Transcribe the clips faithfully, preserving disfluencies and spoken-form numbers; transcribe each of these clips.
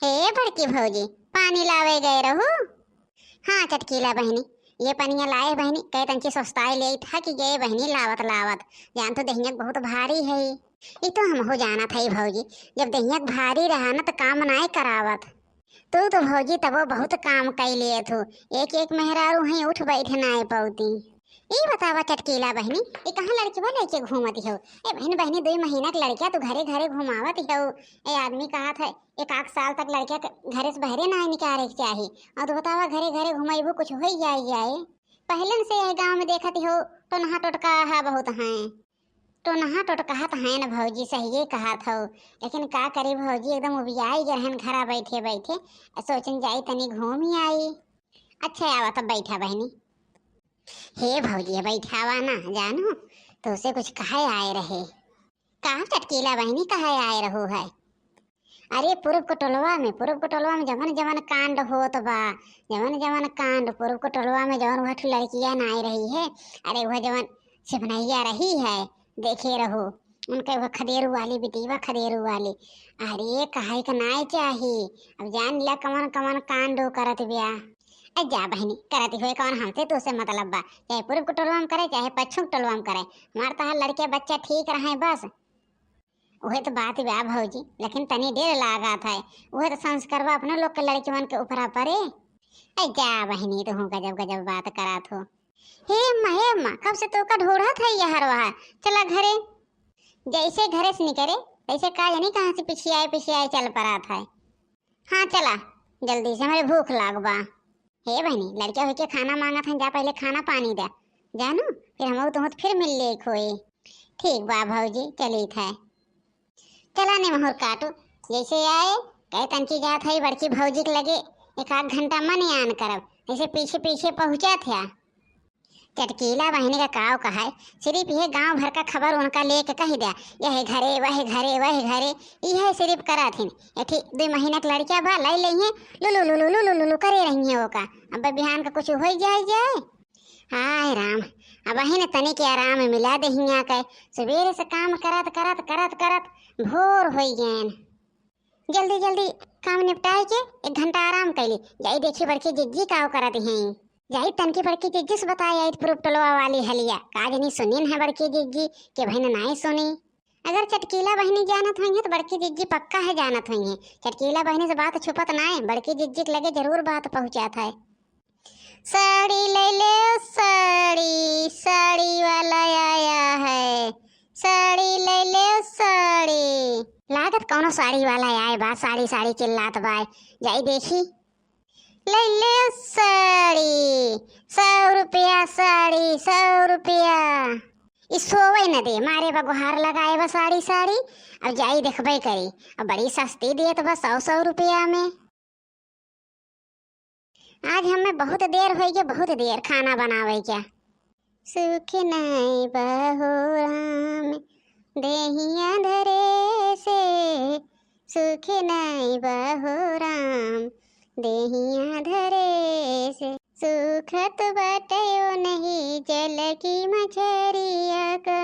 हे बड़की भौजी, पानी लावे गए रहू? हाँ चटकीला बहिनी, ये पनिया लाए बहिनी, कहे तनकी सस्ताए ले, थक गए बहिनी लावत लावत। जान तो दहिया बहुत भारी है। ई तो हमहू जानत है भौजी, जब दहिया भारी रहा न त काम नाय करावत। तू तो भौजी तबो बहुत काम कई लिए थू, एक एक मेहरारू हैं उठ बैठ नाय पौती। ई बतावा चटकीला बहिनी, ई कहाँ लड़किया लेके घूमत हो? ए बहिन बहिनी, दुई महीना के लड़किया तू घरे घरे घुमावत हो। ए आदमी कहत है एक आध साल तक लड़किया के घरे से बहरे ना निकाले के चाही। और तू बतावा, घरे घरे घुमाइबू, कुछ हो जाए जाए। पहले से यह गांव में देखत हो, टोनहा टोटका है बहुत हैं, टोनहा टोटकाहत हैं न भौजी, सहिए कहत हो। लेकिन का करी भौजी, एकदम उबियाई गए रहन घरा बैठे बैठे। सोचन जाई तनी घूम ही आई। अच्छा आवा तब बैठा बहिनी। हे भौजी बैठावा ना जानू, तोसे कुछ कहे आए रहे। का चटकीला बहिनी कहे आए रहू है? अरे पूरब के टोलवा में, पूरब के टोलवा में जवन जवन कांड होत बा, जवन जवन कांड पूरब के टोलवा में जवन वह ठो लड़किया ना आए रही है, अरे वह जवन सिपनहिया रही है, देखे रहू उनके वह खदेरू वाली बिटिया, खदेरू वाली। अरे कहे के नाय चाही, अब जान लिया कवन कवन कांड उ करत बिया। ए जा बहिनी, करत होए कवन, हमसे तोसे मतलब बा, चाहे पूरब के टोलवा में करे चाहे पच्छिम के टोलवा में करे, हमार तहार लड़के बच्चा ठीक रहे बस। उहे तो बात बा भौजी, लेकिन तनी डेर लागत है, उहे तो संस्कारवा अपने लोग के लड़कियन के ऊपरा पड़े। ए जा बहिनी, तू गजब गजब बात करत हो। हे अम्मा, हे अम्मा, कब से तोका ढूंढत है यहर वहर। चला घरे। जैसे घरे से निकरे, तैसे का जानी कहाँ से पिछियाए पिछियाए चल पड़त है। हाँ चला, जल्दी से, हमरे भूख लाग बा। हे बहिनी, लड़किया होके खाना मांगत हैं, जा पहले खाना पानी दे, जानू, फिर हम तुम फिर मिल ले खोए। ठीक बा भौजी, चली थे। चला ने महुर काटू, जैसे आए, कहे तनकी जात है बड़की भौजी के लगे, एक आध घंटा मन यान करब, ऐसे पीछे पीछे पहुँचा थे। चटकीला बहिनी का काव कहाय, सिर्फ ये गांव भर का खबर उनका लेके कह द्या, यह घरे, वह घरे, वह घरे, यह सिर्फ करत हिन। एठी दुई महीना के लड़किया बा, लाई लई है, लुलु, लुलु, लुलु, लुलु करे रही है ओका। अब बिहान का कुछ हो जाए, जाए। हाय राम, अब वही न तनी के आराम मिला दे हिया के। सवेरे से काम करत, करत, करत, करत भोर होई गएन। जल्दी जल्दी काम निपटाए के एक घंटा आराम कैली। जाई देखी बड़की जिज्जी काव करत हैं। जाई तनकी बड़की जिज्जी से बताए आई पूरब टोलवा वाली हलिया। का जनी सुनीन है बड़की जिज्जी के बहिन नाय सुनी। अगर चटकीला बहिनी जानत होइहैं तो बड़की जिज्जी पक्का है जानत होइहैं। चटकीला बहिनी से बात छुपत नाय, बड़की जिज्जी के लगे जरूर बात पहुँचात है। साड़ी ले ले साड़ी, साड़ी वाला आया है, साड़ी ले ले साड़ी। लागत कौनो साड़ी वाला आए बा, साड़ी साड़ी चिल्लात बा। जाई देखी। ले ले साड़ी, सौ रुपया साड़ी, सौ रुपया। ई सोवे न दे, मारे बा गुहार लगाए बा साड़ी साड़ी। अब जाई देखबे करी, अब बड़ी सस्ती देत बा सौ सौ रुपया में। आज हमें बहुत देर होई गए, बहुत देर खाना बनावे क्या। सुख नाई बहो राम देहिया धरे से, सुख नाई बहो राम देहिया धरे से। सुखत बटयो नहीं जल की मछरिया का,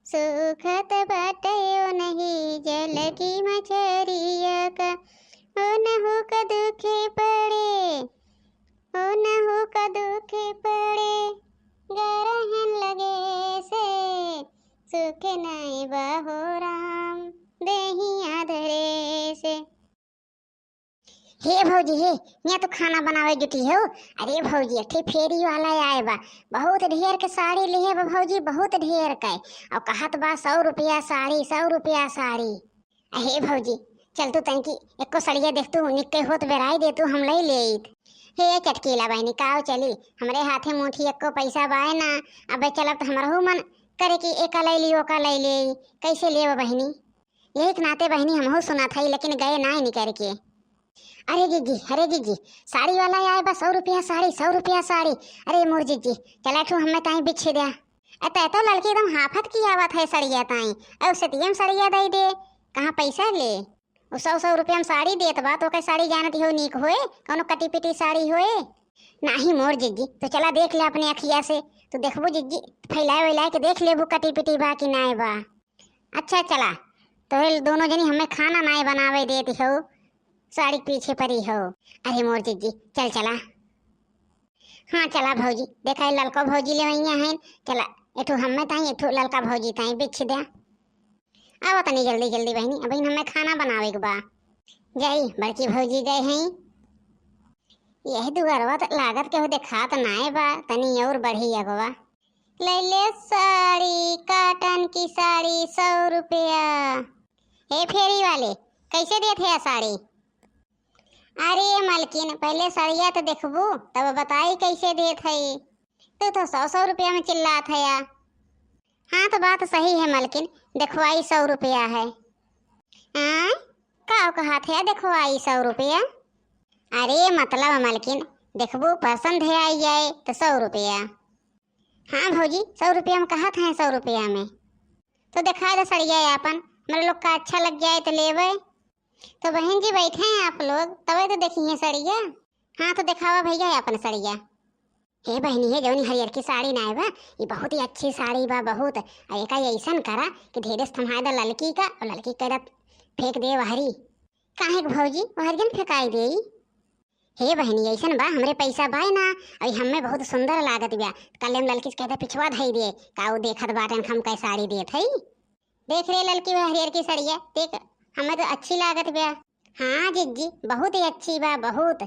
सुखत बटयो नहीं जल की मछरिया का। ओ नहु का दुखे पड़े, ओ नहु का दुखे पड़े, गरहन लगे से, सुख नाई बहो राम देहिया धरे से। हे भौजी हे, यहाँ तो खाना बनावे जुटी हो। अरे भौजी, एक ठे फेरी वाला आए बा, बहुत ढेर के साड़ी लिहे बा भौजी, बहुत ढेर के। और कहत बा सौ रुपया साड़ी, सौ रुपया साड़ी। अहे भौजी, चल तू तनकी एको सड़िया देख तू, निक्के होत बेराई दे तू, हम ले लेइत। हे चटकीला बहिनी, काव चली, हमरे हाथे मुठी एको पैसा बाए ना। अबे चलब त हमरहू मन करे कि एका ले ली, ओका ले ली, कैसे लेब बहिनी? यही के नाते बहिनी हमहू सुनत हई, लेकिन गए नाय निकर के। अरे जीजी, अरे जीजी, साड़ी वाला आए बा, सौ रुपया साड़ी, सौ रुपया साड़ी। अरे मोर जीजी, चला ठू हमें ताई बिछे द्या। ए, तै तो लड़की एकदम हाफत की आवत है सड़िया ताई। ए, उसे तीन सड़िया दे दे, कहाँ पैसा ले? उ सौ सौ रुपया में साड़ी देत बा, तो कई साड़ी जानत हो नीक होए, कौनो कटी पिटी साड़ी होए? नाही मोर जिज्जी, तो चला देख ले अपने अखिया से, तू देखबू जिज्जी, फैलाए वैलाए के देख लेबू कटी पिटी बा कि नाय बा। अच्छा चला, तोरे दोनों जनी हमें खाना नाय बनावे देत हो, साड़ी के पीछे परी हो। अरे मोर जिज्जी, चल चला। हाँ चला भौजी, देखा ई ललको भौजी लेवइया हैं, चला एठू हम्मे ताई, एठू ललका भौजी ताई बिछ द्या। आवा तनी जल्दी जल्दी बहिनी, अबहिन हम्मे खाना बनावे के बा। जाई, बड़की भौजी गए हैं। यह दुअरवा त लागत केहू देखात नाय बा, तनी और बढ़ी अगवा। ले ले साड़ी, cotton की साड़ी, सौ रुपया। हे फेरी वाले, कैसे देत है साड़ी? अरे मलकिन, पहले सड़िया तो देखबू, तब बताई कैसे देत है। तू तो सौ सौ रुपया में चिल्लात है या। हाँ, तो बात सही है मलकिन, देखवाई सौ रुपया है। आय, का कहत है देखवाई सौ रुपया? अरे मतलब मलकिन, देखबू पसंद है आई जाए तो सौ रुपया। हाँ भौजी, सौ रुपया में कहत हैं, सौ रुपया में। तो देखा दे सड़िया आपन, हमरे लोग का अच्छा लग जाए तो लेवे। तो बहन जी बैठे हैं आप लोग, तबे तो देखी है सड़िया। हाँ तो देखावा भैया आपन सड़िया। हे बहिनी, हे जौन हरियर की साड़ी नाय बा, ई बहुत ही अच्छी साड़ी बा, बहुत। आ एका ऐसन करा कि ढेरे से थमाए दा ललकी का, और ललकी के दा फेंक दे वहरी। काहे के भौजी, वहरी जन फेंकाई देई? हे बहिनी, ऐसन बा, हमरे पैसा बाय ना, अभी हमें बहुत सुंदर लागत बा। कल हम ललकी से कहते पिछवा धई दे, का ऊ देखत बाटन हम कै साड़ी देत हई। देख रे ललकी, वह हरियर की सड़िया, देख, हमें तो अच्छी लागत बा। हाँ जिज्जी, बहुत ही अच्छी बा, बहुत।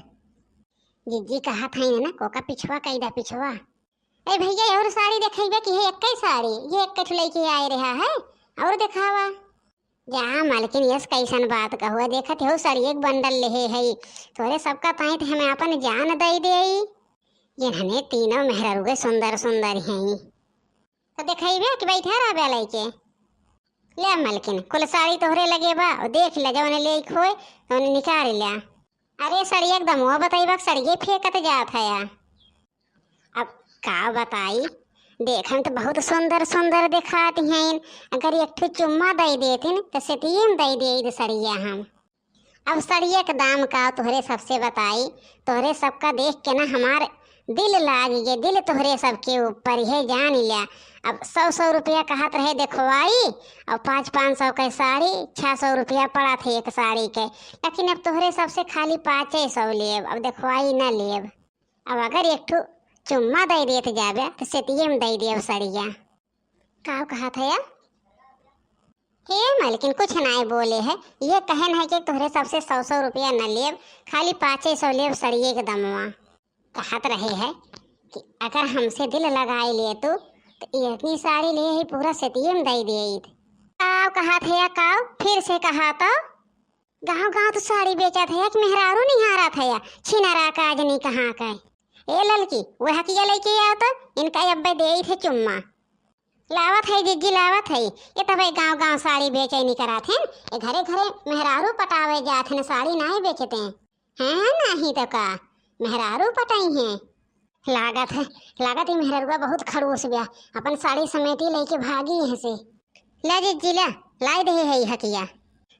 जिज्जी कहत हई ना, कोका पिछवा कई दा, पिछवा। ए भैया, और साड़ी देखइबे कि हे एक्कै साड़ी? ये एक्कै ठो लइके आए रहा है, और देखावा। जा मालकिन, यस कैसन बात कहुआ, देखत हो साड़ी एक बंडल लेहे हई, तोरे सबका ताई त हमें अपन जान दई देई। ये हने तीनों मेहररुए सुंदर सुंदर हैं। तो देखइबे कि बैठा रहबे लइके? ले मलकिन, कुल साड़ी तोहरे लगे बा, और देख ले, जौन लेइक होए, तौन निकाल ले। अरे सड़िया एकदम वो बताइबा, सड़िए फेंकत जात है या। अब का बताई, देखन तो बहुत सुंदर सुंदर देखात हैं, अगर एक ठो चुम्मा दई देतिन, तो सेतिये में दई देई सड़िया हम। अब सड़िया के दाम का तोहरे सबसे बताई, तोहरे सबका देख के ना हमार दिल लाग गए, दिल तोहरे सबके ऊपर है, जान लिया। अब सौ सौ रुपया कहत रहे देखवाई, और पाँच पाँच सौ के साड़ी, छः सौ रुपया पड़ा थे एक साड़ी के, लेकिन अब तोहरे सबसे खाली पाँचे सौ लेब, अब देखवाई न लेब। अब अगर एक ठो चुम्मा दे देत जाबे, तो सेतिये में दे देब सड़िया। का कहत है या? हे मालकिन, कुछ नाय बोले है, ये कहन है कि तोहरे सबसे सौ सौ रुपया न लेब, खाली पाँचे सौ लेब सड़िए के दमवा। कहत रहे है कि अगर हमसे दिल लगाए ले तू, तो इतनी साड़ी ले ही पूरा सेतिये में दे देइत। काव कहत है या काव? फिर से कहा तो। गाँव गाँव तो साड़ी बेचत है, एक मेहरारू निहारत है या, छिनरा का आज नहीं कहाँ का है। ए ललकी, वह किया लेके आओ तो, इनका अब्बे देइत है चुम्मा। लावत है जिज्जी, लावत है। ये तबे गाँव गाँव साड़ी बेचे नहीं करात हैं, ये घरे घरे मेहरारू पटावे जात हैं, साड़ी नाय बेचते हैं। हैं, नहीं तो का, मेहरारू पटई हैं। लागत है, लागत है मेहररुआ बहुत खड़ूस बा, अपन साड़ी समेटी लेके भागी यहाँ से। ला जिज्जी ला, लाई दे है हकिया।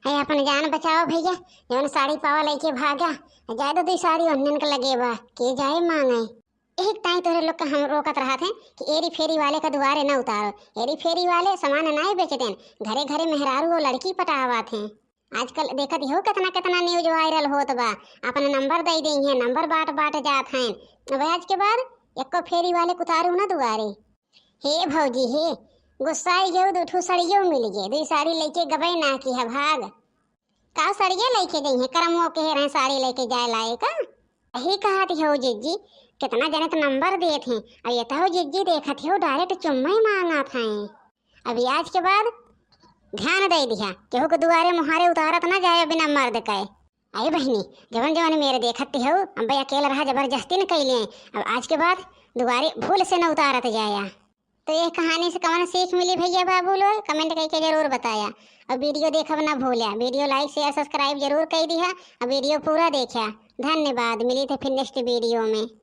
है अपन जान बचाओ भैया, जौन साड़ी पावा लेके भागा, जाए दो दुई साड़ी ओन्हन के लगे बा, के जाए मांगे। एक ताई तोहरे लोग का हम रोकत रहत हैं कि एरी फेरी वाले का दुआरे न उतारो। एरी फेरी वाले सामान नाय बेचते हैं, घरे घरे मेहरारू और लड़की पटावत हैं। आजकल देखत हो कितना कितना news viral होत बा, अपन नंबर दे देई हैं, नंबर बांट बांट जात हैं। अब आज के बाद एको फेरी वाले के उतारू ना दुआरे। हे भौजी हे, गुस्साई गयो, दू ठो सड़ियो मिल गए, दुई साड़ी लेके गबे ना की है भाग। का सड़िया लेके गई है, करमो के रहे साड़ी लेके जाए लाए का? यही कहत हो जिज्जी, कितना जने तो नंबर देत हैं, अब ये तो हो जिज्जी देखत हो direct चुम्मा ही मांगत हैं। अभी आज के बाद ध्यान दे दिया, केहू के दुआरे मुहारे उतारत ना जाए बिना मर्द के। अरे बहिनी, जवन जवन मेरे देखत हो, अब अकेल रहा जबरदस्ती न कैले, अब आज के बाद दुआरे भूल से न उतारत जाया। तो ये कहानी से कवन सीख मिली भैया बाबू लोग, comment करके जरूर बताया। और video देखब ना भूल्या, video like share subscribe जरूर कर दिया। और video पूरा देखा। धन्यवाद, मिली थे फिर next video में।